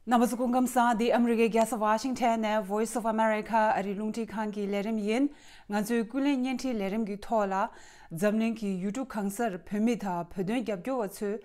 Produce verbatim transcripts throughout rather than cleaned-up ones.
རྣམ་པ་ཚོ་སྐུ་ཁམས་བཟང་། འདི་ཨ་མི་རི་ཀའི་རྒྱལ་ས་ཝ་ཤིང་ཊོན་ནས་Voice of America ཨ་རིའི་རླུང་འཕྲིན་ཁང་གི་ལས་རིམ་ཡིན། ང་ཚོའི་ཀུན་གླེང་བརྙན་འཕྲིན་ལས་རིམ་གྱི་ཐོག་ལ། འཛམ་གླིང་གི་ཡུལ་གྲུ་གང་སར་བོད་མི་དང་བོད་དོན་རྒྱབ་སྐྱོར་བ་ཚོས།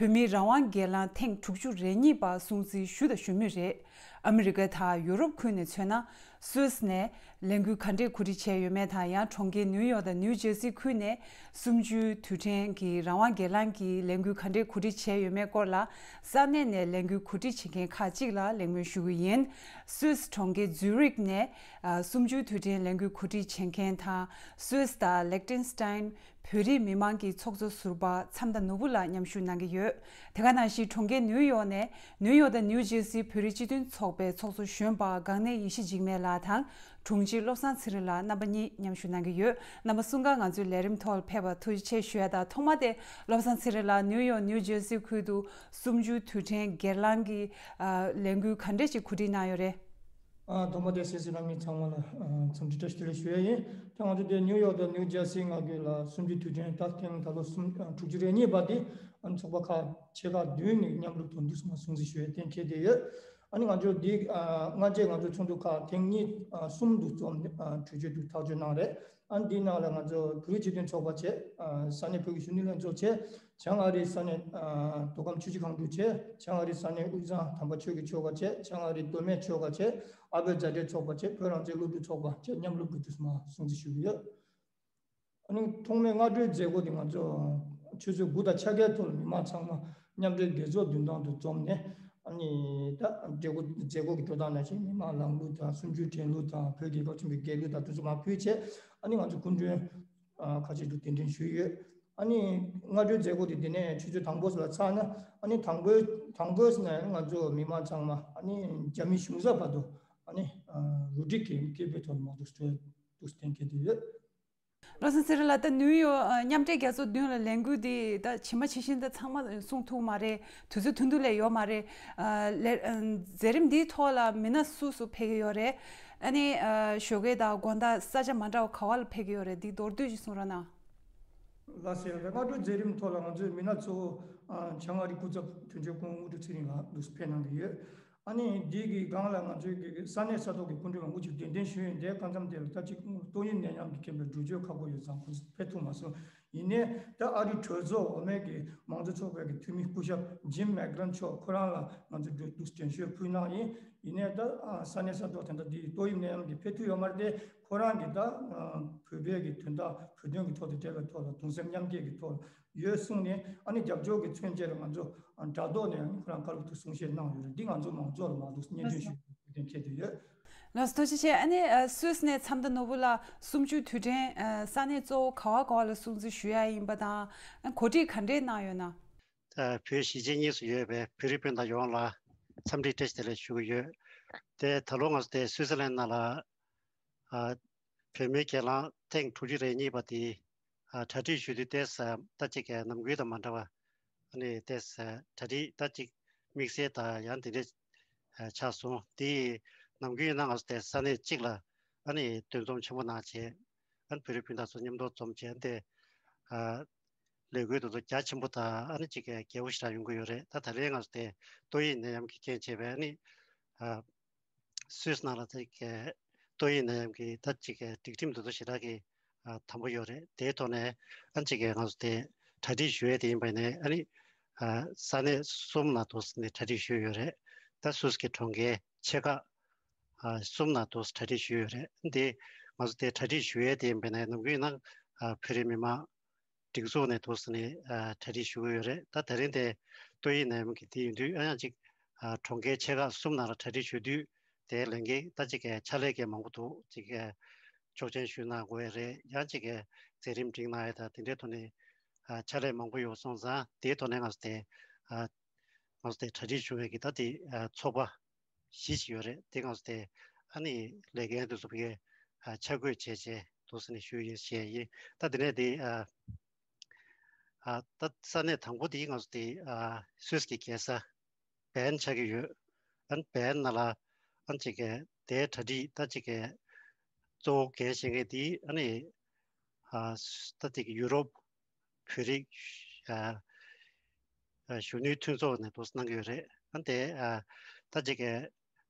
བོད་མིའི་རང་དབང་སྒེར་ལངས་ཐེངས་དྲུག་ཅུ་རེ་གཉིས་པ་སྲུང་བརྩི་ཞུས་དང་ཞུ་མུས་རེད། ཨ་མི་རི་ཀ་དང་ཡུ་རོབ་ཁུལ་ནས་མཚོན་ན། སུད་སི་ནས་ལས་འགུལ་ག་འདྲས་གོ་སྒྲིག་བྱས་ཡོད་མེད་དང་། ཡང་གྲོང་ཁྱེར་ནིའུ་ཡོག་དང་ནིའུ་ཇར་སི་ཁུལ་ནས་གསུམ་བཅུའི་དུས་དྲན་གྱི་རང་དབང་སྒེར་ལངས་ཀྱི་ལས་འགུལ་ག་འདྲས་གོ་སྒྲིག་བྱས་ཡོད་མེད་སྐོར་ལ། ས་གནས་ནས་ལས་འགུལ་གོ་སྒྲིག་བྱེད་མཁན་ཁག་ཅིག་ལ་གླེང་མོལ་ཞུ་གི་ཡིན། སུད་སི་གྲོང་ཁྱེར་ཛུ་རིག་ནས་ཨ་གསུམ་བཅུའི་དུས་དྲན་ལས་འགུལ་གོ་སྒྲིག་བྱེད་མཁན་དང་། སུད་སི་དང་ལེག་ཏེན་སི་ཏན་བོད་རིགས་མི་མང་གི་ཚོགས་གཙོ་ཟུར་པ་མཚམས་དང་ནོར་བུ་ལགས་མཉམ་ཞུགས་གནང་གི་ཡོད། དེ་ག་ནང་བཞིན་གྲོང་ཁྱེར་ནིའུ་ཡོག་ནས་ནིའུ་ཡོག་དང་ནིའུ་ཇར་སི་བོད་རིགས་སྤྱི་མཐུན་ཚོགས་པའི་ཚོགས་གཙོ་གཞོན་པ་གངས་གནས་ཡེ་ཤེས་འཇིགས་མེད་ལགས་དང་། དྲུང་ཆེ་བློ་བཟང་ཚེ་རིང་ལགས་རྣམ་པ་གཉིས་མཉམ་ཞུགས་གནང་གི་ཡོད། རྣམ་པ་གསུམ་ཀ་ང་ཚོའི་ལས་རིམ་ཐོག་ལ་ཕེབས་པར་ཐུགས་རྗེ་ཆེ་ཞུ་ཡ་དང་། ཐོག་མ་དེ་བློ་བཟང་ཚེ་རིང་ལགས། ནིའུ་ཡོག་ནིའུ་ཇར་སི་ཁུལ་དུ་གསུམ་བཅུའི་དུས་དྲན་སྒེར་ལངས་ཀྱི་ཨ་ལས་འགུལ་ག་འདྲས་ཅིག་གོ་སྒྲིག་གནང་ཡོད་རེད། ཨ་ཐོག་མ་དེ་སེ་སི་རང་ཉིད་ཚང་མ་ལ་ཨ་འཚམས་འདྲི་བཀྲ་ཤིས་བདེ་ལེགས་ཞུ་ཡ་ཡིན། ད་ང་ཚོ་དེ་ནིའུ་ཡོག་དང་ནིའུ་ཇར་སི་མངའ་སྡེ་ལ་གསུམ་བཅུའི་དུས་དྲན། ད་ཐེངས་ད་ལོ་གསུམ་ཨ་དྲུག་ཅུ་རེ་གཉིས་པ་དེ་ཨ་ཚོགས་པ་ཁག་ཆེ་ཁག་བདུན་ནས་མཉམ་རུབ་ཐོག་འདུག་སེ་མར་སྲུང་བརྩི་ཞུ་ཡའི་གཏན་འཁེལ་བསྡད་ཡོད། ཨ་ནི་ང་ཚོ་འདི་ཨ་སྔ་རྗེས་ང་ཚོ་ཚོགས་འདུ་ཁག་ཐེངས་གཉིས་ཨ་གསུམ་དུ་འཛོམས་ནས་ཨ་གྲོས་ཆོད་དུ་ཐག་གཅོད་གནང་རེད། ཨ་ནི་འདིའི་ནང་ལ་ང་ཚོ་བོད་རིགས་སྤྱི་མཐུན་ཚོགས་པ་བྱས། ཨ་ས་གནས་བོད་ཀྱི་གཞོན་ནུ་ལྷན་ཚོགས་བྱས། བྱང་ཨ་རིའི་ས་གནས་ཨ་མདོ་ཁམས་ཆུ་བཞི་སྒང་དྲུག་བྱས། བྱང་ཨ་རིའི་ས་གནས་དབུས་གཙང་དམ་པ་ཆོས་ཀྱི་ཆོལ་ཁ་བྱས། བྱང་ཨ་རིའི་མདོ་སྨད་ཆོལ་ཁ་བྱས། ཨ་བོད་མཛའ་འབྲེལ་ཚོགས་པ་བྱས། བོད་རང་བཙན་སློབ་ཕྲུག་ཚོགས་པ་བཅས་མཉམ་རུབ་ཀྱིས་འདུག་སེ་མར་སྲུང་བརྩི་ཞུ་གི་ཡོད། ཨ་ནི་ཐོག་མའི་སྔ་དྲོའི་མཛད་སྒོ་དེ་ང་ཚོ་ཆུ་ཚོད་དགུ་དང་ཕྱེད་ཀའི་ཐོག་ལ་མི་མང་ཚང་མ་མཉམ་འབྲེལ་རྒྱལ་ཚོགས་མདུན་ཐང་དུ་འཛོམས་ནས། ཨ་ནི་ད་མཛད་སྒོ་མཛད་སྒོ་གི་འགྲོ་སྟངས་ནང་བཞིན་མི་མང་ལངས་ལུགས་དང་། གསུམ་བཅུའི་དྲན་ལུགས་དང་། བོད་རྒྱལ་ཁབ་ཆེན་པོའི་རྒྱལ་གླུ་དང་དེ་ཚོ་མར་ཕུལ་བྱས། ཨ་ནི་ང་ཚོ་སྐུ་མགྲོན་ཨ་ཁ་ཤས་ཀྱིས་གདན་འདྲེན་ཞུས་ཡོད། ཨ་ནི་སྔ་དྲོའི་མཛད་སྒོ་དེ་དེ་ནས་ཆུ་ཚོད་དང་པོ་ལ་ཚར་ན། ཨ་ནི་དང་པོའི་དང་པོའི་ནས་ང་ཚོ་མི་མང་ཚང་མ་ཨ་ནི་རྒྱ་མི་གཞུང་ཚབ་བར་དུ་ཨ་ནི་རུ་སྒྲིག་གི་སྐད་འབོད་ཐོག་མར་འདུག་སེ་འགྲོ་འདུག་སེ་གཏན་འཁེལ་བསྡད་ཡོད། བློ་བཟང་ཚེ་རིང་ལགས། ད་ནིའུ་ཡོག་ཨ་མཉམ་འབྲེལ་རྒྱལ་ཚོགས་མདུན་ལ་ལས་འགུལ་འདི་ད་ཇི་མ་ཇི་བཞིན་ད་ཚང་མ་གསུང་ཐུབ་མ་རེད། དུས་ཚོད་ཐུང་ཐུང་ལས་ཡོད་མ་རེད། ཨ་ལས་ཨ་མཛད་རིམ་འདིའི་ཐོག་ལ་མི་སྣ་སུ་སུ་ཕེབས་ཀྱི་ཡོད་རེད། ཨ་ནི་ཨ་ཞོགས་ཀས་དང་དགོང་དག་ས་ཆ་མ་འདྲ་བ་ག་བ་ལ་ཕེབས་ཀྱི་ཡོད་རེད། འདི་མདོར་བསྡུས་ཤིག་གསུང་རོགས་གནང་། ལགས་སོ། སྔ་དྲོའི་མཛད་རིམ་ཐོག་ལ་ང་ཚོའི་མི་སྣ་གཙོ་བོ་ཨ་བྱང་ཨ་རིའི་སྐུ་ཚབ་དོན་གཅོད་སྐུ་ངོ་དངོས་གྲུབ་ཚེ་རིང་ལགས་འདུག་སེ་ཕེབས་གནང་གི་ཡོད། ཨ་ནི་འདི་གི་སྒང་ལ་ང་ཚོའི་གི་ས་གནས་ས་ཐོག་གི་སྐུ་མགྲོན་མང་པོ་ཅིག་གདན་འདྲེན་ཞུས་ཡོད། དེ་སྐབས་མཚམས་དེ་ལ་ད་ཅིག་ཏོག་དབྱིབས་ནད་ཡམས་ཀྱི་རྐྱེན་པས་འགྲུལ་སྐྱོད་ཁག་པོ་ཡོད་ཙང་ཁོང་ཚོ་ཕེབས་ཐུབ་མ་སོང་། ཡིན་ནའི་ད་ཨ་རིའི་གྲོས་ཚོགས་འོས་མི་གི་མང་གཙོ་ཚོགས་པའི་གི་འཐུས་མི་སྐུ་ཞབས་ཇིམ་མེག་རན་མཆོག་ཁོ་རང་ལ་ང་ཚོས་འགྲོ་འདུག་སེ་དྲན་ཤོས་ཕུལ་གནང་ཡིན། ཡིན་ནའི་ད་ཨ་ས་གནས་ས་ཐོག་དེ་འདྲ་འདི་ཏོག་དབྱིབས་ནད་ཡམས་ཀྱིས་ཕེབས་ཐུབ་ཡོད་མ་རེད་དེ། ཁོ་རང་གིས་ད་ཨ་བོད་པའི་གི་དོན་དག་བོད་དོན་གྱི་ཐོག་དང་འབྲེལ་བའི་ཐོག་ལ་གདུང་སེམས་མཉམ་སྐྱེད་ཀྱི་ཐོག་ལ་ཡོད་གསུངས་ནས། ཨ་ནི་རྒྱབ་སྐྱོར་གྱི་མཚོན་བྱེད་ལ་ང་ཚོ་ཨ་དྲ་ཐོག་ནས་ཨ་ནི་ཁོ་རང་བཀའ་སློབ་ཐོག་གསུང་བཤད་གནང་ཡོད་རེད། འདི་ང་ཚོ་མང་ཚོགས་ལ་མར་འདུག་སེ་སྙན་སྒྲོན་ཞུ་རྒྱུ་གཏན་འཁེལ་བསྡད་ཡོད། ལགས་སོ། ཐུགས་རྗེ་ཆེ། ཨ་ནི་ཨ་སུད་སི་ནས་མཚམས་དང་ནོར་བུ་ལགས། གསུམ་བཅུའི་དུས་དྲན་ཨ་ས་གནས་གཙོ་བོ་ག་བ་ག་བ་ལ་སྲུང་བརྩི་ཞུ་ཡ་ཡིན་པ་དང་། ཨ་གོ་སྒྲིག་ག་འདྲས་གནང་ཡོད་ན། ཨ་བོད་གཞིས་བྱེས་གཉིས་སུ་ཡོད་པའི་བོད་རིགས་སྤུན་ཟླ་ཡོངས་ལ་འཚམས་འདྲི་བཀྲ་ཤིས་བདེ་ལེགས་ཞུ་གི་ཡོད། དེ་ད་ལོ་ང་ཚོ་དེ་སུད་སི་ལན་ནང་ལ་ཨ་བོད་མིའི་སྒེར་ལངས་ཐེངས་དྲུག་ཅུ་རེ་གཉིས་པ་དེ་ཨ་གྲ་སྒྲིག་ཞུ་དུས་དེ་ས་ད་ཅིག་གི་ནམ་རྒྱུན་དང་མ་འདྲ་བ། ཨ་ནི་དེ་ས་གྲ་སྒྲིག་ད་ཅིག་དམིགས་བསལ་དང་ཡང་དེ་འདྲས་ཨ་ཆགས་སོང་། དེ་ནམ་རྒྱུན་ཡིན་ན་ང་ཚོ་དེ་ས་གནས་གཅིག་ལ་ཨ་ནི་འདུ་འཛོམས་ཆེན་པོ་གནང་བྱས། ཨ་ནི་བོད་རིགས་སྤུན་ཟླ་ཚོ་མཉམ་དུ་འཛོམས་བྱས། ཨ་ནི་དེ་ཨ་ལས་འགུལ་དེ་ཚོ་རྒྱ་ཆེན་པོ་དང་ཨ་ནི་ཅིག་གི་རྒྱས་པོ་ཞེ་དྲག་ཡོང་གི་ཡོད་རེད། ད་ད་རེས་ང་ཚོ་དེ་ཏོག་དབྱིབས་ནད་ཡམས་ཀྱི་རྐྱེན་བྱས་པས། ཨ་ནི་ཨ་སུད་སི་ནང་ལ་ཅིག་གི་ཏོག་དབྱིབས་ནད་ཡམས་ཀྱི་ད་ཅིག་གི་སྒྲིག་ཁྲིམས་དེ་ཚོ་ཞེ་དྲག་གི་ཨ་དམ་པོ་ཡོད་རེད། དེའི་ཐོག་ནས་ཨ་ཅིག་གི་ང་ཚོ་དེ་གྲ་སྒྲིག་ཞུ་ཡས་དེ་ཡིན་པ་ནས། ཨ་ནི་ཨ་ས་གནས་གསུམ་ནང་དུ་ནས་གྲ་སྒྲིག་ཞུས་ཡོད་རེད། ད་སུད་སི་གི་གྲོང་ཁྱེར་ཆེ་ཁག་ཨ་གསུམ་ནང་དུ་གྲ་སྒྲིག་ཞུས་ཡོད་རེད། དེ་ང་ཚོ་དེ་གྲ་སྒྲིག་ཞུ་ཡས་དེ་ཡིན་པ་ནས་ནམ་རྒྱུན་ཡིན་ན་ཨ་བོད་རིགས་མི་མང་སྒྲིག་འཛུགས་ནས་འདུག་སེ་ནས་ཨ་གྲ་སྒྲིག་ཞུ་གི་ཡོད་རེད། ད་དེ་རིང་དེ་ཏོག་དབྱིབས་ནད་ཡམས་ཀྱི་དེ་ཡིན་དུས། ཨ་ཡང་ཅིག་ཨ་གྲོང་ཁྱེར་ཆེ་ཁག་གསུམ་ནང་ལ་གྲ་སྒྲིག་ཞུ་དུས་དེའི་ལས་འགན་ད་ཅིག་གི་ཕྱག་ལས་ཀྱི་མང་པོ་འདུག་ཅིག་གི་ཆོག་མཆན་ཞུ་གནང་དགོས་ཡ་རེད། ཡང་ཅིག་གི་མཛད་རིམ་སྒྲིག་གནང་ཡ་དང་དེ་འདྲའི་ཐོག་ནས་ཨ་ཕྱག་ལས་མང་པོ་ཡོད་སོང་ཙང་། དེའི་ཐོག་ནས་ང་ཚོ་དེ་ཨ་ང་ཚོ་དེ་གྲ་སྒྲིག་ཞུ་བའི་གི་ད་དེ་ཨ་ཚོགས་པ་གཞི་ཞིག་ཡོད་རེད། དེ་ང་ཚོ་དེ་ཨ་ནི་ལས་འགན་དེ་ཚོ་ཕ་གིར་ཨ་ཆ་བགོས་བྱས་བྱས་འདུག་སེ་ནས་ཞུས་ཡིན་བཤད་ཡིན། ད་དེ་ནས་དེ་ཨ་ཨ་ད་ས་གནས་དང་པོ་དེ་ང་ཚོ་དེ་ཨ་སུད་སི་གི་རྒྱལ་ས་བེར་ན་ཆགས་ཀྱི་ཡོད། ཨ་ནི་བེར་ན་ལ་ཨ་ནི་ཅིག་གི་དེའི་གྲ་སྒྲིག་ད་ཅིག་གི་གཙོ་བོ་འགན་བཞེས་མཁན་དེ་ཨ་ནི་ཨ་ད་ཅིག་གི་ཡུ་རོབ་བོད་རིགས་ཨ་ཨ་གཞོན་ནུའི་མཐུན་ཚོགས་ནས་འདུག་སེ་གནང་གི་ཡོད་རེད། ཨ་ནི་དེ་ཨ་ ད་ཅིག་གི་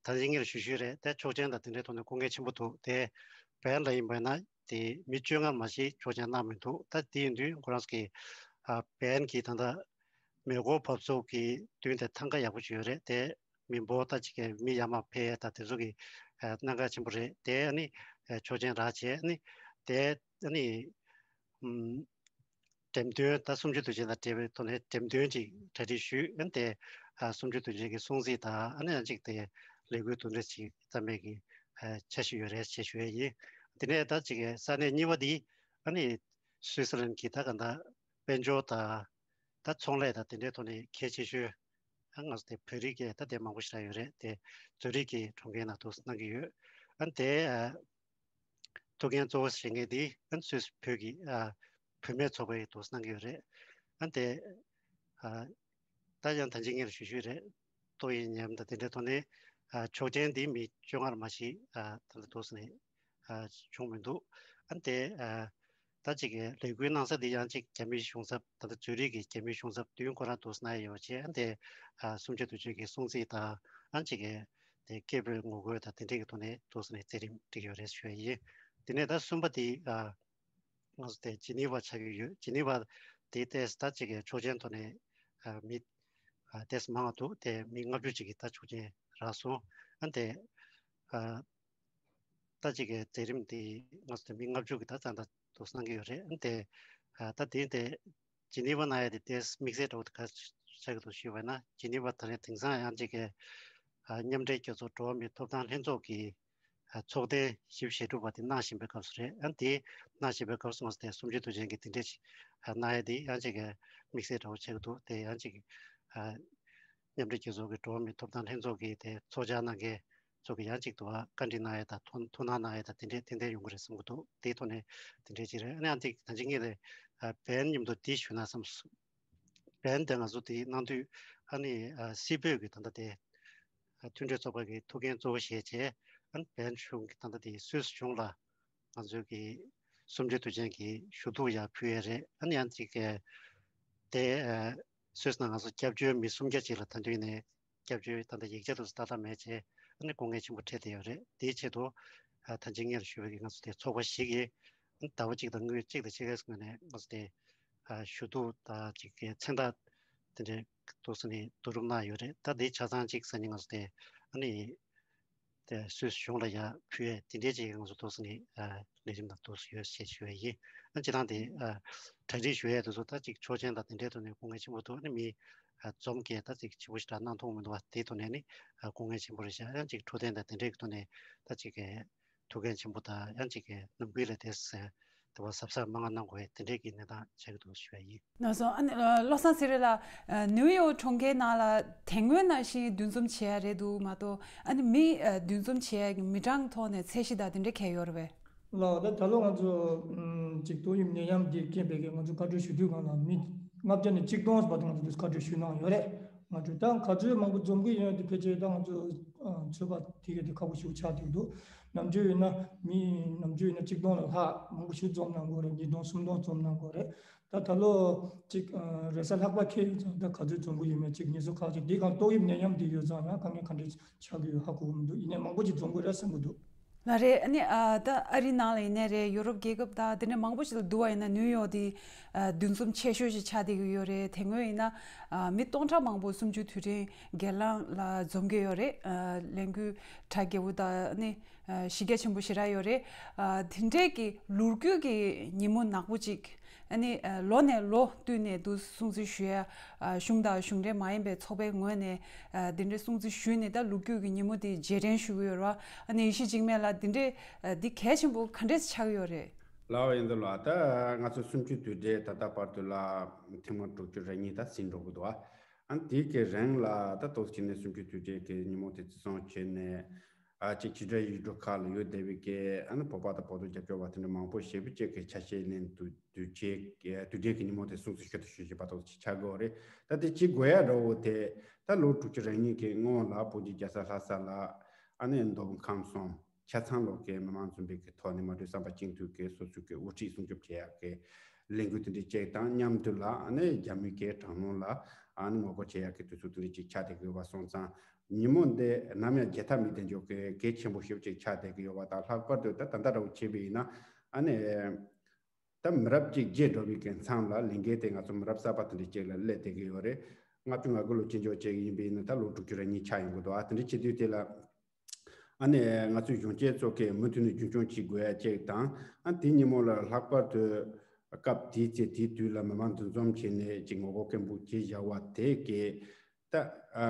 ད་ཅིག་ངེད་ལ་ཞུ་ཞུ་རེད། ད་ཆོག་མཆན་དང་དེ་འདྲའི་ཐོག་ནས་དཀའ་ངལ་ཆེན་པོ་འདུག་དེ་བན་ལ་ཡིན་པ་ཡིན་ན་དེ་མི་བཅོ་ལྔ་མ་ཞིག་ཆོག་མཆན་གནང་མི་འདུག་ད་དེ་ཡིན་དུས་ཁོ་རང་ཚོ་གི་ཨ་བན་གྱི་ད་ལྟ་མེ་འཁོར་བབས་ཚུགས་ཀྱི་མདུན་དེ་ཐང་ག་ཡག་པོ་ཞིག་ཡོད་རེད། དེ་མི་འབོར་ད་ཅིག་གི་མི་ཡར་མར་ཕེབས་ཡས་ད་དེ་ཚོ་གི་ཨ་གནད་འགག་ཆེན་པོ་རེད། དེ་ཨ་ནི་ཨ་ཆོག་མཆན་རག་བྱས་ཨ་ནི་དེ་ཨ་ནི་ཨམ། འགྲེམས་སྟོན་ད་གསུམ་བཅུ་དུས་ཆེན་དང་འབྲེལ་བའི་ཐོག་ནས་འགྲེམས་སྟོན་ཅིག་གྲ་སྒྲིག་ཞུས། ཨ་ནི་དེ་ཨ་གསུམ་བཅུ་དུས་ཆེན་གྱི་སྲུང་བརྩི་དང་ཨ་ནི་ཡང་ཅིག་དེ་ལས་འགུལ་དེ་འདྲ་ཅིག་བརྩམས་པའི་གི་ཨ་འཆར་གཞི་ཡོད་རེད་ཅེས་ཞུ་ཡས་ཡིན། དེ་ནས་ད་ཅིག་ས་གནས་གཉིས་པ་འདི་ཨ་ནི་སུད་སི་ལན་གྱི་ད་ག་ད་དཔལ་འབྱོར་དང་ད་ཚོང་ལས་དང་དེ་འདྲའི་ཐོག་ནས་གལ་ཆེ་ཤོས་ཨ་ང་ཚོ་དེ་བོད་རིགས་ཀྱི་ད་དེ་མང་པོ་ཞིག་རག་ཡོད་རེད། དེ་བོད་རིགས་ཀྱི་གྲོང་ཁྱེར་ནང་དུ་གནང་གི་ཡོད། ཨ་ནི་དེ་ཨ། ཐུགས་འགན་གཙོ་བོ་བཞེས་མཁན་དེ་ཨ་ནི་སུད་སི་བོད་ཀྱི་ཨ་བུད་མེད་ཚོགས་པའི་འདུག་གནང་གི་ཡོད་རེད། ཨ་ནི་དེ་ཨ་ད་ཡང་ད་ཅི་ངེད་ལ་ཞུ་ཞུ་རེད། ཏོག་དབྱིབས་ནད་ཡམས་དང་དེ་འདྲའི་ཐོག་ནས་ཨ་ཆོག་མཆན་འདི་མི་བཅོ་ལྔ་མ་ཞིག་ཨ་ད་ལྟ་འདུག་ནས་ཨ་བྱུང་མི་འདུག་ཨ་ནི་དེ་ཨ་ད་ཅིག་གི་ལས་འགུལ་གནང་ས་འདི་ཡང་ཅིག་རྒྱ་མིའི་གཞུང་ཚབ་ད་ལྟ་ཛུ་རིག་གི་རྒྱ་མིའི་གཞུང་ཚབ་མདུན་ཁོ་རང་འདུག་གནང་ཡོད་པ་བྱས། ཨ་ནི་དེ་ཨ་གསུམ་བཅུ་དུས་ཆེན་གྱི་སྲུང་བརྩི་དང་ཨ་ནི་ཅིག་གི་དེ་སྐད་འབོད་ངོ་རྒོལ་དང་དེ་འདྲས་ཀྱི་ཐོག་ནས་འདུག་སེ་ནས་མཛད་རིམ་སྒྲིག་ཡོད་རེད་ཞུ་ཡ་ཡིན། དེ་ནས་ད་གསུམ་པ་དེ་ཨ་ང་ཚོ་དེ་ཇི་ནི་ཝ་ཆགས་ཀྱི་ཡོད། ཇི་ནི་ཝ་དེ་ཏོག་ཙམ་ད་ཅིག་གི་ཆོག་མཆན་ཐོག་ནས་ཨ་མི་ཨ་ཏོག་ཙམ་མང་བ་འདུག་དེ་མི་ལྔ་བཅུ་ཅིག་གིས་ད་ཆོག་མཆན་རག་སོང་། ཨ་དེ་ཨ་ད་ཅིག་གི་མཛད་རིམ་དེ་ང་ཚོ་དེ་མི་ལྔ་བཅུ་གིས་ད་ཙམ་ད་འདུག་གནང་གི་ཡོད་རེད། ཨ་དེ་ཨ་ད་དེ་དེ་ཇི་ནི་ཝ་གནང་ཡ་དེ་ཏོག་ཙམ་དམིགས་བསལ་འདྲ་བོ་དེ་ག་ཆགས་ཀྱི་འདུག་ཞུས་པ་ན། ཇི་ནི་ཝ་ད་རེས་དེང་སང་ཡང་ཅིག་གི་ཨ་མཉམ་འབྲེལ་རྒྱལ་ཚོགས་འགྲོ་བ་མིའི་ཐོབ་ཐང་ལྷན་ཚོགས་ཀྱི་ཨ་ཚོགས་ཐེངས་བཞི་བཅུ་ཞེ་དྲུག་པ་དེ་གནང་བཞིན་པའི་སྐབས་སུ་རེད། ཨ་དེ་གནང་བཞིན་པའི་སྐབས་སུ་ང་ཚོ་དེ་གསུམ་བཅུ་དུས་ཆེན་གྱི་དེ་འདྲས་ཅིག་ཨ་གནང་ཡ་དེ་ཡང་ཅིག་གི་དམིགས་བསལ་འདྲ་བོ་ཆགས་ཀྱི་འདུག་དེ་ཡང་ཅིག་ཨ་མཉམ་འབྲེལ་རྒྱལ་ཚོགས་ཀྱི་འགྲོ་བ་མིའི་ཐོབ་ཐང་ལྷན་ཚོགས་ཀྱི་དེ་ཚོགས་བཅར་གནང་མཁན་ཚོ་གི་ཡང་ཅིག་ཏུ་བཀའ་འདྲི་གནང་ཡས་དང་ཐུགས་ཐུགས་སྣང་གནང་ཡས་དང་དེ་འདྲས་ཏན་ཏན་ཡོང་གི་རེད་བསམ་གྱི་འདུག་དེའི་ཐོག་ནས་དེ་འདྲས་ཅིག་རེད། ཨ་ནི་ཨ་ཏིག་ད་ཅི་ངེད་ལ་བན་མཉམ་དུ་འདི་ཞུ་ན་བསམ་སོང་། བན་དེ་ང་ཚོ་དེ་གནང་དུས་ཨ་ནི་སྲིད་བོད་ཀྱི་ད་ལྟ་དེ་མཐུན་སྒྲིལ་ཚོགས་པ་གི་ཐུགས་འགན་གཙོ་བོ་བཞེས་བྱས། ཨ་ནི་བན་གཞུང་གི་ད་ལྟ་དེ་སུད་སི་གཞུང་ལ་ང་ཚོའི་གི་གསུམ་བཅུ་དུས་ཆེན་གྱི་ཞུ་གཏུག་ཡར་ཕུལ་ཡས་རེད། ཨ་ནི་ཡང་ཅིག་གི་དེ་སུད་སི་ནང་ང་ཚོ་སྐྱབས་བཅོལ་མི་སུམ་བརྒྱ་ཅིག་ལ་ད་དུས་ནས་སྐྱབས་བཅོལ་ད་ལྟ་ཡིག་ཆ་དུ་ཏག་ཏག་མེད་ཅེས་ཨ་ནི་དཀའ་ངལ་ཆེན་པོ་འཕྲད་བསྡད་ཡོད་རེད། དེའི་ཆེད་དུ་ཨ་ད་ཅི་ངེད་ལ་ཞུ་བའི་གི་ང་ཚོ་དེ་ཚོགས་པ་ཞིག་གིས་ཟླ་བ་གཅིག་དང་དངུལ་གཅིག་དང་ཕྱེད་ཀའི་སྔོན་ནས་ང་ཚོ་དེ་ཨ་ཞུ་གཏུག་དང་ཅིག་གི་མཚན་རྟགས་དེ་འདྲའི་འདུག་སེ་ནས་བསྡུ་རུབ་གནང་ཡོད་རེད། ད་དེ་ཆ་ཚང་གཅིག་ས་ནས་ང་ཚོ་དེ་ཨ་ནི་དེ་སུད་སི་གཞུང་ལ་ཡར་ཕུལ་ཡས་དེ་འདྲའི་ཅིག་ང་ཚོ་འདུག་སེ་ནས་ཨ་ལས་རིམ་དང་འདུག་སེ་ཡོད་ཞེས་ཞུ་བ་ཡིན། ཨ་སྤྱིར་བཏང་དེ་ཨ་གྲ་སྒྲིག་ཞུ་ཡས་དེ་ཚོ་ད་ཅིག་ཆོག་མཆན་དང་དེ་འདྲའི་ཐོག་ནས་དཀའ་ངལ་ཆེན་པོ་འདུག་ཨ་ནི་མི་ཨ་འཛོམས་སྐད་ད་ཅིག་ཆེ་པོ་ཞིག་རག་གནང་ཐུབ་མི་འདུག་བ། དེའི་ཐོག་ནས་ནི་ཨ་དཀའ་ངལ་ཆེན་པོ་རེད་ཤག་ཡང་ཅིག་འཕྲོད་བསྟེན་དང་དེ་འདྲའི་གི་ཐོག་ནས་ད་ཅིག་གི་ཐུགས་འགན་ཆེན་པོ་དང་ཡང་ཅིག་གི་ནམ་རྒྱུན་ལས་དེ་ཟེར་དེ་བ་གཟབ་གཟབ་མང་ང་གནང་དགོས་དེ་འདྲའི་གི་གནས་སྟངས་ཆགས་ཀྱི་འདུག་ཞུ་བ་ཡིན། ལགས་སོ། ཨ་ནི་ཨ་བློ་བཟང་ཚེ་རིང་ལགས། ཨ་ནིའུ་ཡོག་གྲོང་ཁྱེར་ནང་ལ་དེ་སྔོན་ནང་བཞིན་འདུ་འཛོམས་བྱེད་ཡ་རེད་འདུག་མ་གཏོགས་ཨ་ནི་མི་ཨ་འདུ་འཛོམས་བྱེད་ཡ་གི་མི་གྲངས་ཐོག་ནས་ཚད་གཞི་དང་དེ་འདྲ་གས་ཡོད་རེད་པས། ལགས། ད་ད་ལོ་ང་ཚོ་ཨམ་ཅིག་ཏོག་དབྱིབས་ནད་ཡམས་འདི་རྐྱེན་པས་ཀྱི་ང་ཚོ་བཀའ་འཁྲོལ་ཞུ་དུས་སྒང་ལ་མི་ལྔ་བརྒྱ་ནས་གཅིག་སྟོང་བར་དུ་ང་ཚོ་བཀའ་འཁྲོལ་ཞུས་གནང་ཡོད་རེད། ང་ཚོ་ད་ག་ཚོད་མང་པོ་འཛོམས་ཀྱི་ཡོད་དེ་ཕལ་ཆེར་ད་ང་ཚོ་ཨ་ཚོད་དཔག་དེ་ག་དེ་ཁག་པོ་ཞིག་ཆགས་བསྡད་འདུག་ནམ་རྒྱུན་ཡིན་ན་མི་ནམ་རྒྱུན་ཡིན་ན་གཅིག་སྟོང་ལ་ལྷག་མང་པོ་ཞིག་འཛོམས་གནང་གི་ཡོད་རེད། ཉིས་སྟོང་སུམ་སྟོང་འཛོམས་གནང་གི་ཡོད་རེད། ད་ད་ལོ་ཅིག་ཨ་རེས་གཟའ་ལྷག་པ་འཁེལ་ཡོད་ཙང་ད་ག་ཚོད་འཛོམས་ཀྱི་ཡོད་མེད་ཅིག་ངེས་སོ་ཁག་ཅིག་འདི་གང་ཏོག་དབྱིབས་ནད་ཡམས་འདི་ཡོད་ཙང་ཡང་དཀའ་ངལ་ག་འདྲ་ཆགས་ཀྱི་ཡོད་ཧ་གོ་གི་མི་འདུག་ཡིན་ནའི་མང་པོ་ཅིག་འཛོམས་ཀྱི་རེད་བསམ་གྱི་འདུག་ལགས་རེད། ཨ་ནི་ཨ་ད་ཨ་རི་ནང་ལ་ཡིན་ནའི་རེད། ཡུ་རོབ་རྒྱལ་ཁབ་དང་དེ་འདྲ་མང་པོ་ཞིག་ལ་བསྡུར་བ་ཡིན་ན་ནིའུ་ཡོག་དེ་ཨ་འདུ་འཛོམས་ཆེ་ཤོས་ཤིག་ཆགས་བསྡད་ཀྱི་ཡོད་རེད། དེ་སྔོན་ཡིན་ན་ཨ་མི་སྟོང་ཕྲག་མང་པོ་གསུམ་བཅུ་དུས་དྲན་སྒེར་ལངས་ལ་འཛོམས་ཀྱི་ཡོད་རེད། ཨ་ལས་འགུལ་གྲ་རྒྱས་པོ་དང་ཨ་ནི་ཨ་གཞི་རྒྱ་ཆེན་པོ་ཞེ་དྲག་ཡོད་རེད། ཨ་དེ་འདྲའི་གི་ལོ་རྒྱུས་ཀྱི་ཉིན་མོ་ནག་པོ་ཅིག་ཨ་ནི་ཨ་ལོ་ནས་ལོ་བསྟུད་ནས་འདུག་སྲུང་བརྩི་ཞུ་ཡ། ཨ་གཞུང་དང་གཞུང་འབྲེལ་མ་ཡིན་པའི་ཚོགས་པའི་ངོས་ནས་ཨ་འདི་འདྲའི་སྲུང་བརྩི་ཞུས་ནས་ད་ལོ་རྒྱུས་ཀྱི་ཉིན་མོ་འདི་རྗེས་དྲན་ཞུ་གི་ཡོད་རེད་བ། ཨ་ནི་ཡེ་ཤེས་འཇིགས་མེད་ལགས་འདི་འདྲའི་ཨ་འདི་གལ་ཆེན་པོ་ག་འདྲས་ཆགས་ཀྱི་ཡོད་རེད། ལགས་ཡིན་འདུག་ལགས། ད་ང་ཚོ་གསུམ་བཅུའི་དུས་དྲན་ད་ལྟ་བར་དུ་ལ་ཐེངས་མ་དྲུག་ཅུ་རེ་གཉིས་ད་ཟིན་འགྲོ་གི་འདུག་ཨ་འདི་གི་རིང་ལ་ད་ཏོག་ཙམ་ནས་གསུམ་བཅུའི་དུས་དྲན་གྱི་ཉིན་མོ་དེ་བརྩི་སྲུང་བྱས་ནས། ཨ་ཅིག་ཕྱི་དྲིལ་ཡུལ་གྲུ་ཁག་ལ་ཡོད་བསྡད་པའི་གི་ཨ་ནི་བོད་པ་དང་བོད་དོན་རྒྱབ་སྐྱོར་བ་དེ་འདྲ་མང་པོ་ཞེ་པོ་ཅིག་གི་ཆ་ཤས་ལེན་དུས་དུས་ཆེན་གྱི་དུས་དྲན་གྱི་ཉིན་མོ་དེ་སྲུང་བརྩི་ཞུ་དང་ཞུ་བཞིན་པ་ཏོག་ཙམ་ཆགས་ཀྱི་ཡོད་རེད། ད་དེ་ཅིག་དགོས་ཡ་འདྲ་བོ་དེ་ད་ལོ་དྲུག་ཅུ་རེ་གཉིས་ཀྱི་སྔོན་ལ་བོད་ཀྱི་རྒྱལ་ས་ལྷ་ས་ལ་ཨ་ནི་མདོ་ཁམས་གསུམ་ཆ་ཚང་ལོགས་ཀྱི་མི་མང་འཛོམས་པའི་གི་ཐོག་ནས་མ་གྲོས་བསམ་པ་གཅིག་མཐུན་གྱི་སོ་སོ་གི་དབུ་ཁྲིད་སྲུང་སྐྱོབ་བྱེད་ཡག་གི་ལས་འགུལ་དེ་འདྲ་ཅིག་དང་མཉམ་དུ་ལ་ཨ་ནི་རྒྱ་མི་གི་དྲག་གནོན་ལ་ཨ་ནི་ངོ་རྒོལ་བྱེད་ཡག་གི་དུས་ཚོད་དེ་འདྲ་ཅིག་ཆགས་བསྡད་ཀྱི་ཡོད་པ་སོང་ཙང་། ཉིན་མོ་འདི་ནམ་ཡང་བརྗེད་ཐབས་མེད་དེ་འཇོག་གི་གལ་ཆེན་པོ་ཞིག་ཅིག་ཆགས་བསྡད་ཀྱི་ཡོད་པ་དང་། ལྷག་པར་དུ་ད་ད་ལྟ་འདྲ་བོ་བྱས་པ་ཡིན་ན། ཨ་ནི་ད་མི་རབས་གཅིག་བརྗེ་འགྲོ་བའི་གི་མཚམས་ལ་ལས་འགན་དེ་ང་ཚོ་མི་རབས་གསར་པ་དེ་འདྲ་ཅིག་ལ་སླེབས་བསྡད་ཀྱི་ཡོད་རེད། ལྔ་བཅུ་ང་དགུ་ལོ་ཅི་འཇོག་བྱས་ཀྱི་ཡིན་པ་ཡིན་ན། ད་ལོ་དྲུག་ཅུ་རེ་གཉིས་ཆགས་ཡོང་གི་འདུག་ཨ་དེ་འདྲ་བྱེད་དུས་དེ་ལ། ཨ་ནི་ང་ཚོའི་གཞོན་སྐྱེས་ཚོ་གིས་མུ་མཐུད་ནས་རྒྱུན་འཁྱོངས་བྱེད་དགོས་ཡ་གཅིག་དང་། ཨ་དེའི་ཉིན་མོ་ལ་ལྷག་པར་དུ་སྐབས་དེའི་ཚེ་དེའི་དུས་ལ་མི་མང་འདུ་འཛོམས་བྱས་ནས་ཅིག་ངོ་རྒོལ་སྐད་འབོད་བྱས་བཞག་པ་དེ་གིས་ད་ཨ་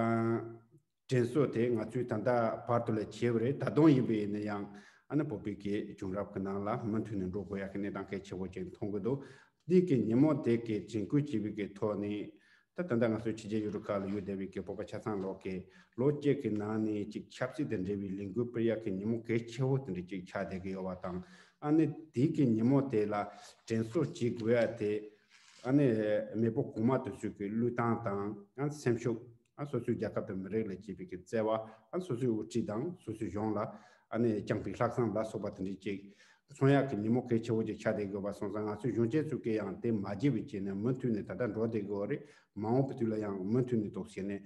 དྲན་གསོ་དེ་ང་ཚོས་ད་ལྟ་བར་དུ་ལ་བྱས་པ་རེད། ད་དུང་ཡིན་པ་ཡིན་ན་ཡང་ཨ་ནི་བོད་པའི་གི་བྱུང་རབས་ཀྱི་ནང་ལ་མུ་མཐུད་ནས་འགྲོ་དགོས་ཡ་གི་གནས་སྟངས་གལ་ཆེ་བོ་ཅིག་མཐོང་གི་འདུག་འདི་གི་ཉིན་མོ་དེ་གི་དྲན་སྐུལ་བྱེད་པའི་གི་ཐོག་ནས། ད་ད་ལྟ་ང་ཚོའི་ཕྱི་རྒྱལ་ཡུལ་གྲུ་ཁག་ལ་ཡོད་བསྡད་པའི་གི་བོད་པ་ཆ་ཚང་ལོག་གི་ལོ་གཅིག་གི་ནང་ནས་ཅིག་ཆབ་སྲིད་དང་འབྲེལ་བའི་ལས་འགུལ་སྤེལ་ཡག་གི་ཉིན་མོ་གལ་ཆེ་བོ་དེ་འདྲ་ཅིག་ཆགས་བསྡད་ཀྱི་ཡོད་པ་དང་། ཨ་ནི་དེ་གི་ཉིན་མོ་དེ་ལ་དྲན་གསོ་བྱེད་དགོས་ཡ་དེ། ཨ་ནི་མེས་པོ་གོང་མ་དེ་ཚོའི་གི་བློས་བཏང་དང་། ཨ་སེམས་ཤུགས། ཨ་སོ་སོའི་རྒྱལ་ཁབ་དང་མི་རིགས་ལ་བྱེད་པའི་གི་བརྩེ་བ། ཨ་སོ་སོའི་དབུ་ཁྲིད་དང་སོ་སོའི་གཞུང་ལ་ཨ་ནི་བཅངས་པའི་ལྷག་བསམ་ལ་སོགས་པ་དེ་འདྲ་ཅིག་མཚོན་ཡག་གི་ཉིན་མོ་གལ་ཆེ་བོ་ཅིག་ཆགས་བསྡད་ཡོད་པ་སོང་ཙང་། ང་ཚོའི་གཞོན་སྐྱེས་ཚོ་གིས་ཡང་དེ་མ་བརྗེད་པའི་ཆེད་ནས་མུ་མཐུད་ནས། ད་ལྟ་འགྲོ་བསྡད་ཀྱི་ཡོད་རེད། མ་འོངས་པའི་དུས་ལ་ཡང་མུ་མཐུད་ནས་འདུག་བྱས་ནས་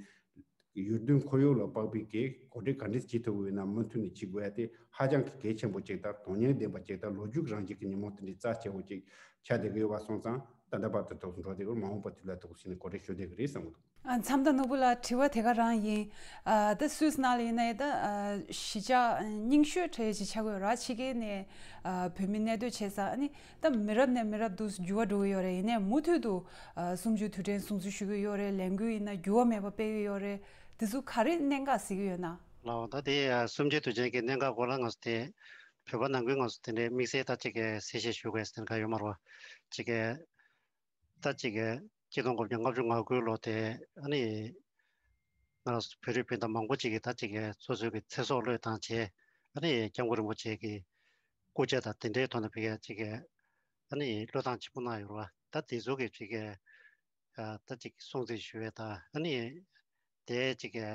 ཡུལ་དོན་ཁོར་ཡུག་ལ་དཔག་པའི་གི་གོ་སྒྲིག་ག་འདྲས་བྱེད་ཐུབ་ཀྱི་ཡོད་ན་མུ་མཐུད་ནས་བྱེད་དགོས་ཡ་དེ་ཧ་ཅང་གི་གལ་ཆེན་པོ་ཅིག་དང་དོན་སྙིང་ལྡན་པ་ཅིག་དང་། ལོ་རྒྱུས་རང་བཞིན་གྱི་ཉིན་མོ་དེ་འདྲའི་རྩ་ཆེ་བོ་ཅིག་ཆགས་བསྡད་ཀྱི་ཡོད་པ་སོང་ཙང་། ད་ལྟ་བར་དུ་འདུག་འགྲོ་བསྡད་ཀྱི་ཡོད། མ་འོངས་པའི་དུས་ལ་འདུག་བྱས་ནས་གོ་སྒྲིག་ཞུ་བསྡད་ཀྱི་རེད་བསམ་གྱི་འདུག་ཨ། མཚམས་དང་ནོར་བུ་ལགས། དྲི་བ་དེ་ག་རང་ཡིན། ཨ། ད་སུད་སི་ནང་ལ་ཡིན་ན་ཡང་ད། ཨ། གཞིས་ཆགས་རྙིང་ཤོས་གྲས་ཅིག་ཆགས་ཀྱི་ཡོད་རེད། ཕྱི་རྒྱལ་ནས། ཨ། བོད་མི་གནས་སྡོད་བྱེད་ས། ཨ་ནི་ད་མི་རབས་ནས་མི་རབས་དུ་འགྱུར་བ་འགྲོ་གི་ཡོད་རེད། ཡིན་ནའི་མུ་མཐུད་དུ། ཨ། གསུམ་བཅུའི་དུས་དྲན་སྲུང་བརྩི་ཞུ་གི་ཡོད་རེད། ལས་འགུལ་ཡིན་ན་འགྱུར་བ་མེད་པ་སྤེལ་གྱི་ཡོད་རེད། དེ་ཚོ་ག་རེ་གནད་འགག་གཟིགས་ཀྱི་ཡོད་ན། ལགས། ད་དེ་གསུམ་བཅུའི་དུས་ཆེན་གྱི་གནད་འགག་སྐོར་ལ་ང་ཚོ་དེ་བོད་པ་ནང་ཁུལ་ང་ཚོ་དེ་འདྲའི་དམིགས་བསལ་ད་ཅིག་གི་གསལ་བཤད་ཞུ་དགོས་ཟེར་ག་ཡོད་མ་རེད་པ། ཅིག་གི་ད་ཅིག་གི་ཆིག་སྟོང་དགུ་བརྒྱ་ལྔ་བཅུ་ང་དགུ་ལོ་དེ། ཨ་ནི་ང་རང་ཚོ་བོད་རིགས་སྤུན་ཟླ་མང་པོ་ཅིག་གིས་ད་ཅིག་གི་སོ་སོའི་གི་ཚེ་སྲོག་བློས་བཏང་བྱས། ཨ་ནི་སྐྱབས་མགོན་རིན་པོ་ཆེ་གི་སྐུ་ཕྱྭ་དང་དེ་འདྲའི་ཐོག་ནས་ཕ་གིར་ཅིག་གི་ཨ་ནི་བློས་བཏང་ཆེན་པོ་གནང་ཡོད་རེད་པ། ད་དེ་ཚོ་གི་ཅིག་གི་ཨ། ད་ཅིག་སྲུང་བརྩི་ཞུ་ཡས་དང་། ཨ་ནི་དེ་ཅིག་གི་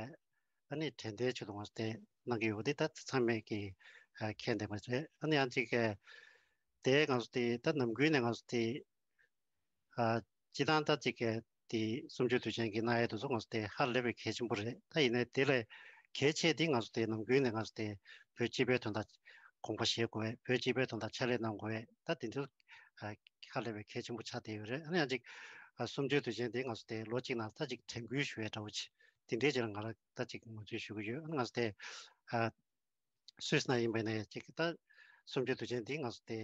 ཨ་ནི་དྲན་རྟེན་ཆེད་དུ་ང་ཚོ་དེ་གནང་གི་ཡོད་པ་འདི་ད་ཚང་མས་ཀྱིས་ཨ་མཁྱེན་བསྡད་པ་རེད། ཨ་ནི་ཡང་ཅིག་གི་དེ་ང་ཚོ་དེ་ད་ནམ་རྒྱུན་ནས་ང་ཚོ་དེ་ཨ་སྤྱིར་བཏང་ད་ཅིག་གི་དེ་གསུམ་བཅུའི་དུས་ཆེན་གྱི་གནང་ཡས་དེ་ཚོ་ང་ཚོ་དེ་ཧ་ལས་པའི་གལ་ཆེན་པོ་རེད། ད་ཡིན་ནའི་དེ་ལས་གལ་ཆེ་དེ་ང་ཚོ་དེ་ནམ་རྒྱུན་ནས་ང་ཚོ་དེ་བོད་སྤྱི་པའི་དོན་དག་དགོངས་པ་བཞེས་དགོས། བོད་སྤྱི་པའི་དོན་དག་ཕྱག་ལས་གནང་དགོས། ད་དེ་ཚོ་ཨ་ཧ་ལས་པའི་གལ་ཆེན་པོ་ཆགས་བསྡད་ཡོད་རེད། ཨ་ནི་ཡང་ཅིག་ཨ་གསུམ་བཅུའི་དུས་ཆེན་དེ་ང་ཚོ་དེ་ལོ་གཅིག་ནང་ད་ཅིག་དྲན་སྐུལ་ཞུ་ཡས་འདྲ་བོ་ཅིག་དེ་འདྲའི་ཅིག་ལ་ང་རང་ད་ཅིག་ངོས་འཛིན་ཞུ་གི་ཡོད། ཨ་ནི་ང་ཚོ་དེ་ཨ་སུད་སི་ནང་ཡིན་པ་ནས་ཅིག་ད་གསུམ་བཅུའི་དུས་ཆེན་དེ་ང་ཚོ་དེ་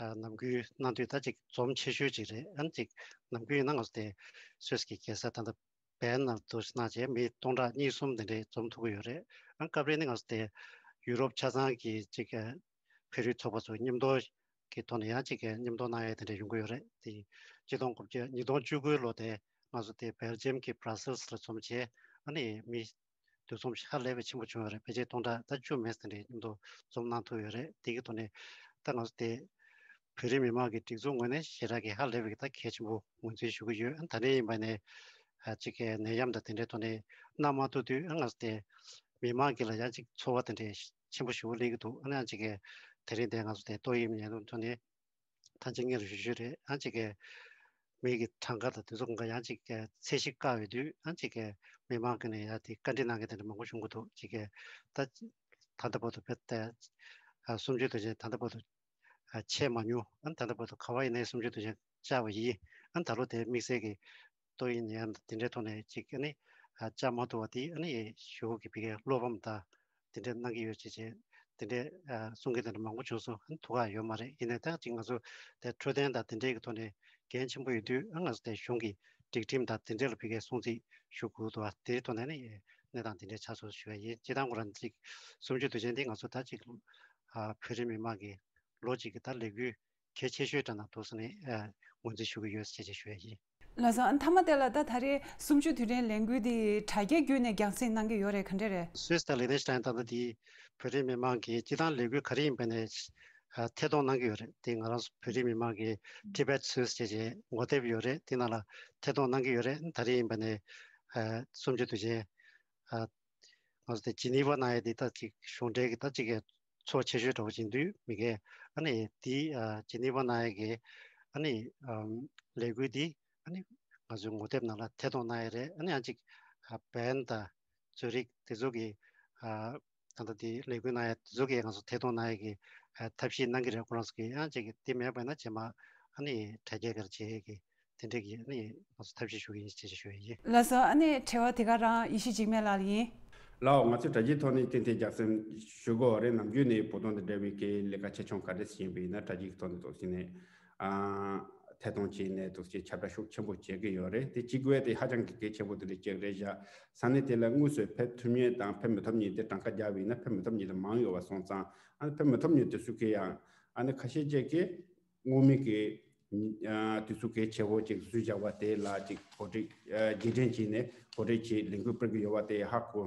ཨ་ནམ་རྒྱུན་གནང་དུས་ད་ཅིག་འཛོམས་ཆེ་ཤོས་ཅིག་རེད། ཨ་ནི་ཅིག་ནམ་རྒྱུན་ཡིན་ན་ང་ཚོ་དེ་སུད་སི་གི་རྒྱལ་ས་ད་ལྟ་བེར་ནང་དུ་གནང་བྱས་མི་སྟོང་ཕྲག་གཉིས་གསུམ་དེ་འདྲའི་འཛོམས་ཐུབ་ཀྱི་ཡོད་རེད། ཨ་སྐབས་རེ་ནི་ང་ཚོ་དེ་ཡུ་རོབ་ཆ་ཚང་གི་ཅིག་བོད་རིགས་ཚོགས་པ་ཚོ་མཉམ་དུ་གི་ཐོག་ནས་ཡང་ཅིག་གི་མཉམ་དུ་གནང་ཡས་དེ་འདྲ་ཡོང་གི་ཡོད་རེད། དེ་ཆིག་སྟོང་དགུ་བརྒྱ་ཉིས་སྟོང་བཅུ་དགུ་ལོ་དེ་ང་ཚོ་དེ་བེལ་ཇམ་གྱི་བྷ་ར་སེལ་སི་ལ་འཛོམས་བྱས། ཨ་ནི་མི་འདུ་འཛོམས་ཧ་ལས་པའི་ཆེན་པོ་བྱུང་ཡོད་རེད། ཕལ་ཆེར་སྟོང་ཕྲག་ད་བཅུ་མེད་དེ་འདྲའི་མཉམ་དུ་འཛོམས་གནང་ཐུབ་ཡོད་རེད། དེ་གི་ཐོག་ནས་ད་ང་ཚོ་དེ་བོད་རིགས་མི་མང་གི་སྒྲིག་འཛུགས་ངོས་ནས་ཞེ་དྲག་གི་ཧ་ལས་པའི་ད་གལ་ཆེན་པོ་ངོས་འཛིན་ཞུ་གི་ཡོད། ཨ་ནི་ད་ལན་ཡིན་པ་ནས་ཨ་ཅིག་གི་ནད་ཡམས་དང་དེ་འདྲའི་ཐོག་ནས་གནང་མ་ཐུབ་དུས། ཨ་ང་ཚོ་དེ་མི་མང་གི་ལ་ཡང་ཅིག་ཚོར་བ་དེ་འདྲའི་ཆེན་པོ་ཞེ་པོ་སླེབས་ཀྱི་འདུག་ཨ་ནི་ཨ་ཅིག་གི་དེ་རིང་དེ་ང་ཚོ་དེ་ཏོག་དབྱིབས་ནད་ཡམས་ཐོག་ནས་ཐང་ཆེན་ངེད་ལ་ཞུ་ཞུ་རེད། ཨ་ཅིག་གི་མི་གི་གྲངས་ཀ་དང་དེ་ཚོ་གང་ག་ཡང་ཅིག་གི་ཚད་གཞི་བཀག་ཡོད་དུས། ཨ་ཅིག་གི་མི་མང་གི་ནས་ཡང་དེ་བཀའ་འདྲི་གནང་མཁན་དེ་འདྲ་མང་པོ་བྱུང་གི་འདུག་ཅིག་གི་ད་ད་ལྟ་བར་དུ་བེད་དེ་ཨ་གསུམ་བཅུའི་དུས་ཆེན་ད་ལྟ་བར་དུ་ཨ་ཆད་མ་མྱོང་། ཨ་ད་ལྟ་བར་དུ་ག་པར་ཡིན་ནའི་གསུམ་བཅུའི་དུས་ཆེན་བཅར་བ་ཡིན། ཨ་ད་ལོ་དེ་དམིགས་བསལ་གྱི་ཏོག་དབྱིབས་ནད་ཡམས་དེ་འདྲའི་ཐོག་ནས་ཅིག་ཨ་ནི་ཨ་བཅར་མ་ཐུབ་པ་དེ་ཨ་ནི་ཞེ་པོ་གི་ཕ་གིར་བློ་ཕམ་དང་དེ་འདྲ་གནང་གི་ཡོད་ཅེས་བྱས། དེ་འདྲའི་ཨ་གསུང་མཁན་དེ་འདྲ་མང་པོ་བྱུང་སོང་། ཨ་ནི་ཐུགས་ཁག་ཡོད་མ་རེད། ཡིན་ནའི་ད་ཅིག་ང་ཚོ་དེ་འཕྲོད་བསྟེན་དང་དེ་འདྲའི་གི་ཐོག་ནས་འགན་ཆེན་པོ་ཡོད་དུས། ཨ་ང་ཚོ་དེ་གཞུང་གི་སྒྲིག་ཁྲིམས་དང་དེ་འདྲ་ལ་ཕ་གིར་སྲུང་བརྩི་ཞུ་དགོས་འདུག་ཨ་དེའི་ཐོག་ནས་ནི་གནས་སྟངས་དེ་འདྲའི་ཆགས་སོང་ཞུ་ཡ་ཡིན། སྤྱིར་བཏང་ཁོ་རང་ཅིག་གསུམ་བཅུའི་དུས་ཆེན་འདི་ང་ཚོ་ད་ཅིག་ཨ་བོད་རིགས་མི་མང་གི་ལོ་གཅིག་གི་ད་ལས་འགུལ་གལ་ཆེ་ཤོས་འདྲ་ན་འདུག་ཟེར་ནས་ཨ་ངོས་འཛིན་ཞུ་གི་ཡོད་ཅེས་ཞུ་ཡ་ཡིན། ལགས་སོ། ཨ་མཐའ་མ་དེ་ལ་ད་ད་རེས་གསུམ་བཅུའི་དུས་དྲན་ལས་འགུལ་འདི་དྲ་རྒྱ་བརྒྱུད་ནས་རྒྱང་སྲིང་གནང་གི་ཡོད་རེད། ག་འདྲ་རེད། སུད་སི་དང་ལིག་ཏེན་ཤི་ཏན་ད་ལྟ་འདི་བོད་རིགས་མི་མང་གིས་སྤྱིར་བཏང་ལས་འགུལ་ག་རེ་ཡིན་པ་ནས་ཨ་ཐད་གཏོང་གནང་གི་ཡོད་རེད། དེ་ང་རང་ཚོ་བོད་རིགས་མི་མང་གིས་Tibet Swiss ཅེས་བྱས་ངོ་དེབ་ཡོད་རེད། དེ་ནང་ལ་ཐད་གཏོང་གནང་གི་ཡོད་རེད། ད་རེས་ཡིན་པ་ནས་ཨ་གསུམ་བཅུའི་དུས་ཆེན་ཨ་ང་ཚོ་དེ་ཇི་ནི་ཝ་གནང་ཡས་དེ་ད་ཅིག་གཞུང་འབྲེལ་གྱི་ད་ཅིག་གི་ཚོགས་ཆེ་ཤོས་འདྲ་བོ་ཅིག་འདུག་མི་གས། ཨ་ནི་དེ་ཨ་ཇི་ནི་ཝ་གནང་ཡས་ཀྱི་ཨ་ནི་ཨམ་ལས་འགུལ་འདི་ཨ་ནི་ང་ཚོའི་ངོ་དེབ་ནང་ལ་ཐད་གཏོང་གནང་ཡས་རེད། ཨ་ནི་ཡང་ཅིག་ཨ་བན་དང་ རྩོད་རིགས་དེ་ཚོ་གི་ཨ་ད་ལྟ་དེ་ལས་འགུལ་གནང་ཡ་དེ་ཚོ་གི་ང་ཚོ་ཐད་གཏོང་གནང་ཡ་གི་ཨ་ཐབས་ཤེས་གནང་གི་རེད། ཁོ་རང་ཚོ་གི་ཡང་ཅིག་གི་དེ་མེད་པ་ན་རྗེས་མ་ཨ་ནི་དྲ་རྒྱའི་སྒང་བྱེད་ཡ་གི་དེ་འདྲས་ཀྱི་ཨ་ནི་ང་ཚོ་ཐབས་ཤེས་ཞུ་གི་ཡིན་ཅེས་ཞུ་ཡ་ཡིན། ལགས་སོ། ཨ་ནི་དྲི་བ་དེ་ག་རང་ཡེ་ཤེས་འཇིགས་མེད་ལགས་ཡིན། ལགས་སོ། ང་ཚོས་དྲ་རྒྱའི་ཐོག་ནས་ཏན་ཏན་རྒྱབ་སེམས་ཞུ་དགོས་པ་རེད། ནམ་རྒྱུན་ནས་བོད་དོན་དང་འབྲེལ་བའི་གི་ལས་ཀ་ཆེ་ཆུང་ག་འདྲས་ཡིན་པ་ཡིན་ན་དྲ་རྒྱའི་ཐོག་ནས་འདུག་སེ་ནས་ཨ་ཐད་གཏོང་བྱས་ནས་འདུག་སེ་ཁྱབ་བསྒྲགས་ཤུགས་ཆེན་པོ་བྱེད་ཀྱི་ཡོད་རེད། དེ་བྱེད་དགོས་དེ་ཧ་ཅང་གི་གལ་ཆེན་པོ་དེ་འདྲ་ཅིག་རེད་བཞག་ས་གནས་དེ་ལ་དངོས་སུ་ཕེབས་ཐུབ་མཁན་དང་ཕེབས་མི་ཐུབ་མཁན་དེ་གྲངས་ཀ་བརྒྱབ་པ་ཡིན་ན་ཕེབས་མི་ཐུབ་མཁན་དེ་མང་ཡོད་པ་སོང་ཙང་། ཨ་ནི་ཕེབས་མི་ཐུབ་མཁན་དེ་ཚོ་གི་ཡང་ཨ་ནི་ཁ་ཤས་ཅིག་གིས་སྔོན་མའི་གི་ཨ་དུས་ཚོད་གལ་ཆེ་བོ་ཅིག་བཟོས་བཞག་པ་དེ་ལ་ཅིག་གོ་སྒྲིག་ཨ་རྗེས་དྲན་བྱས་ནས་གོ་སྒྲིག་བྱས་ལས་འགུལ་སྤེལ་གྱི་ཡོད་པ་དེ་ཧ་གོ་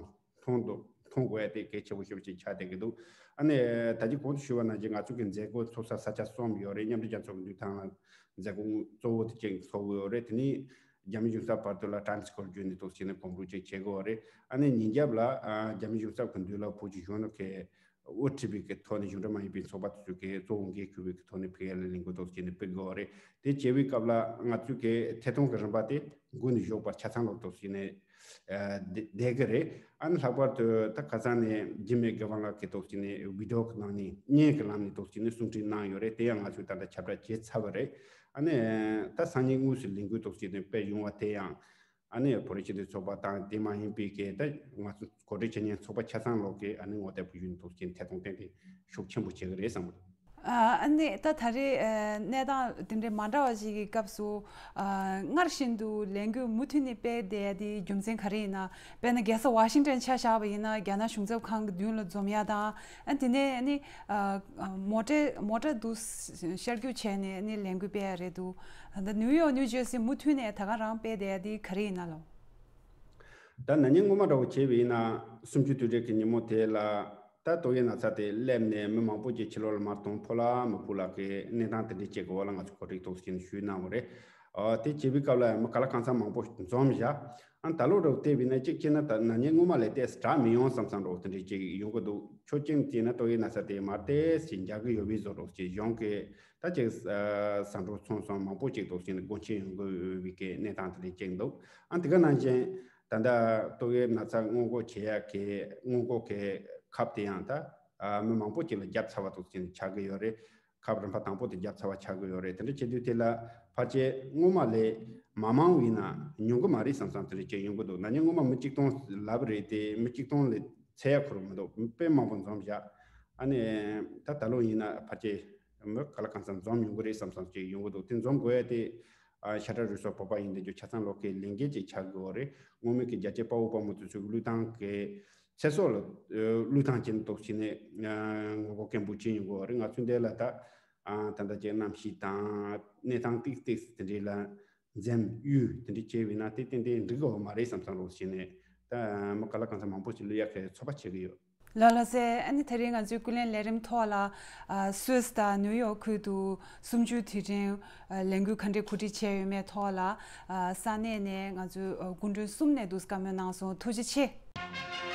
མཐོང་འདུག་མཐོང་དགོས་ཡ་དེ་གལ་ཆེ་བོ་ཞེ་པོ་ཅིག་ཆགས་བསྡད་ཀྱི་འདུག་ཨ་ནི་ད་ཅི་གོང་དུ་ཞུས་པ་ནང་བཞིན་ང་ཚོ་གི་མཛད་སྒོ་ཚོགས་ས་ས་ཆ་གསུམ་ཡོད་རེད། མཉམ་འབྲེལ་རྒྱལ་ཚོགས་ཀྱི་མདུན་ཐང་ལ་མཛད་སྒོ་གཙོ་བོ་དེ་ཅིག་ཚོགས་ཀྱི་ཡོད་རེད། དེ་ནི་རྒྱ་མི་གཞུང་ཚབ་བར་དུ་ལ་ཊའིམ་སི་སྐོར་བརྒྱུད་ནས་འདུག་སེ་ནས་གོམ་བགྲོད་ཅིག་བྱེད་ཀྱི་ཡོད་རེད། ཨ་ནི་ཉིན་རྒྱབ་ལ་ཨ་རྒྱ་མི་གཞུང་ཚབ་ཀྱི་མདུན་ལ་བོད་ཀྱི་གཞོན་ནུ་གི་དབུ་ཁྲིད་པའི་གི་ཐོག་ནས་གཞུང་འབྲེལ་མ་ཡིན་པའི་ཚོགས་པ་དེ་ཚོ་གི་གཙོ་བོ་འགན་འཁུར་བའི་གི་ཐོག་ནས་ཕ་གི་ལ་ལས་འགུལ་འདུག་སེ་ནས་སྤེལ་གྱི་ཡོད་རེད། དེ་བྱེད་པའི་སྐབས་ལ་ང་ཚོས་གི་ཐད་གཏོང་གི་རིམ་པ་དེ་འགོ་ནས་མཇུག་བར་ཆ་ཚང་ལོག་འདུག་སེ་ནས་ཨ་བསྡད་ཀྱི་རེད། ཨ་ནི་ལྷག་པར་དུ་ད་ཁ་སང་ནས་འཇིགས་མེད་དགེ་བ་ལགས་ཀྱིས་འདུག་སེ་ནས་བི་ཌི་ཡོ་གི་ནང་ནས་བརྙན་གྱི་ལམ་ནས་འདུག་སེ་ནས་གསུང་འཕྲིན་གནང་ཡོད་རེད། དེ་ཡང་ང་ཚོས་ད་ལྟ་ཁྱབ་བསྒྲགས་བྱས་ཚར་བ་རེད། ཨ་ནི་ད་སང་ཉིན་དངོས་སུ་ལས་འགུལ་འདུག་སེ་ནས་སྤེལ་ཡོང་བ་དེ་ཡང་ཨ་ནི་བོད་རིགས་སྤྱི་མཐུན་ཚོགས་པ་དང་དེ་མ་ཡིན་པའི་གི་ད་ང་ཚོ་གོ་སྒྲིག་བྱེད་མཁན་ཚོགས་པ་ཆ་ཚང་ལོག་གི་ཨ་ནི་ངོ་དེབ་བརྒྱུད་འདུག་སེ་ཐད་གཏོང་ཏན་ཏན་ཤུགས་ཆེན་པོ་བྱེད་ཀྱི་རེད་བསམ་གི་འདུག་ཨ་ནི་ད་ད་རེས་ཨ་གནས་སྟངས་དེ་འདྲའི་མ་འདྲ་བ་ཞིག་གི་སྐབས་སུ་ཨ་སྔར་བཞིན་དུ་ལས་འགུལ་མུ་མཐུད་ནས་སྤེལ་བསྡད་ཡ་དེའི་རྒྱུ་མཚན་ག་རེ་ཡིན་ན། དཔེར་ན་རྒྱལ་ས་ཝ་ཤིང་ཊོན་ཆ་བཞག་པ་ཡིན་ན་རྒྱ་ནག་གཞུང་ཚབ་ཁང་གི་མདུན་ལ་འཛོམས་ཡ་དང་། ཨ་དེ་ནས་ཨ་ནི་ཨ་མོ་ཊ་མོ་ཊ་འདུག་ཤར་རྒྱུག་བྱས་ནས་ཨ་ནི་ལས་འགུལ་སྤེལ་ཡ་རེད་འདུག་ད་ནིའུ་ཡོག་ནིའུ་ཇར་སི་མུ་མཐུད་ནས་ད་ག་རང་སྤེལ་བསྡད་ཡ་དེ་ག་རེ་ཡིན་ན་ལོ། ད་ན་ནིང་སྔོན་མ་འདྲ་བོ་བྱས་པ་ཡིན་ན་གསུམ་བཅུའི་དུས་དྲན་གྱི་ཉིན་མོ་དེ་ལ་ད་ཏོག་དབྱིབས་ན་ཚ་དེ་སླེབས་ནས་མི་མང་པོ་ཅིག་ཕྱི་ལོགས་ལ་མར་དོང་ཕོ་ལ་མི་ཕོ་ལ་གི་གནས་སྟངས་དེ་འདྲའི་ཅིག་གི་འོག་ལ་ང་ཚོ་གོ་སྒྲིག་འདུག་སེ་ཞུས་གནང་བ་རེད། ཨ་དེ་བྱེད་པའི་སྐབས་ལ་མི་ག་ལ་གང་འཚམ་མང་པོ་འཛོམས་བཞག་ཨ་ད་ལོ་འདྲ་བོ་བལྟས་པ་ཡིན་ན་གཅིག་བྱས་ན་ད་ན་ནིང་སྔོན་མ་ལས་ཏོག་ཙམ་དྲག་མི་ཡོང་བསམ་བསམ་འདྲ་བོ་དེ་འདྲའི་ཅིག་ཡོང་གི་འདུག་ཆོས་ཅན་བྱས་ན་ཏོག་དབྱིབས་ན་ཚ་དེ་མར་ཏོག་ཙམ་འཇགས་ཀྱི་ཡོད་པའི་བཟོ་འདྲ་བོ་ཅིག་གཞུང་གི་ད་ཅིག་ཨ་ཟ་འཕྲོ་ཚོང་སོང་མང་པོ་ཅིག་འདུག་སེ་སྒོ་ཕྱེ་ཡོང་གི་ཡོད་པའི་གི་གནས་སྟངས་དེ་འདྲའི་ཅིག་འདུག་ཨ་དེ་ག་ནང་བཞིན་ད་ལྟ་ཏོག་དབྱིབས་ན་ཚ་སྔོན་འགོག་བྱེད་ཡག་གི་སྔོན་འགོག་གི་ཁབ་དེ་ཡང་ད་ཨ་མི་མང་པོ་ཅིག་ལ་བརྒྱབ་ཚར་བ་འདུག་སེ་ཆགས་ཀྱི་ཡོད་རེད། ཁབ་རིམ་པ་དང་པོ་དེ་བརྒྱབ་ཚར་བ་ཆགས་ཀྱི་ཡོད་རེད། དེ་འདྲ་བྱེད་དུས་དེ་ལ་ཕལ་ཆེར་སྔོན་མ་ལས་མ་མང་བ་ཡིན་ན་ཉུང་གི་མ་རེད་བསམ་བསམ་དེ་འདྲ་ཅིག་ཡོང་གི་འདུག་ན་ནིང་སྔོན་མ་མི་གཅིག་སྟོང་ལབ་རེད་དེ་མི་གཅིག་སྟོང་ལས་ཚད་ཡག་ཁུར་མི་འདུག་དཔེ་མང་པོ་འཛོམས་བཞག་ཨ་ནི་ད་ད་ལོ་ཡིན་ན་ཕལ་ཆེར་མི་ག་ལ་གང་འཚམ་འཛོམས་ཡོང་གི་རེད་བསམ་བསམ་ཅིག་ཡོང་གི་འདུག་དེ་འཛོམས་དགོས་ཡ་དེ་ཨ་ཤ་ཁྲག་རུས་གསུམ་བོད་པ་ཡིན་དེ་ཚོ་ཆ་ཚང་ལོག་གི་ལས་འགན་ཅིག་ཆགས་ཀྱི་ཡོད་རེད། སྔོན་མའི་གི་རྒྱལ་གཅེས་དཔའ་བོ་དཔའ་མོ་དེ་ཚོའི་བློས་བཏང་གི་ཚེ་སྲོག་ལ་བློས་བཏང་བྱས་ནས་འདུག་སེ་ནས་ངོ་རྒོལ་སྐད་འབོད་བྱས་ཡོང་གི་ཡོད་རེད། ང་ཚོའི་འདི་ལ་ད་ད་ལྟ་ཅིག་གནམ་གཤིས་དང་གནས་སྟངས་ཏིག་ཏིག་དེ་འདྲའི་ལ་འཛེམ་གཡུག་དེ་འདྲ་བྱས་པ་ཡིན་ན་དེ་ཏན་ཏན་འགྲིག་གི་ཡོད་མ་རེད་བསམ་བསམ་འདུག་སེ་ནས་ད་མི་ག་ལ་གང་འཚམ་མང་པོ་ཞིག་བློས་ཡག་གི་ཚོད་དཔག་བྱེད་ཀྱི་ཡོད། ལགས་ལགས་སེ། ཨ་ནི་དེ་རིང་ང་ཚོའི་ཀུན་གླེང་ལས་རིམ་ཐོག་ལ་ཨ་སུད་སི་དང་ནིའུ་ཡོག་ཁུལ་དུ་གསུམ་བཅུའི་དུས་དྲན་ཨ་ལས་འགུལ་ག་འདྲས་གོ་སྒྲིག་བྱས་ཡོད་མེད་ཐོག་ལ་ཨ་ས་གནས་ནས་ང་ཚོའི་ཨ་སྐུ་མགྲོན་གསུམ་ནས་འདུག་བཀའ་མོལ་གནང་སོང་། ཐུགས་རྗེ་ཆེ།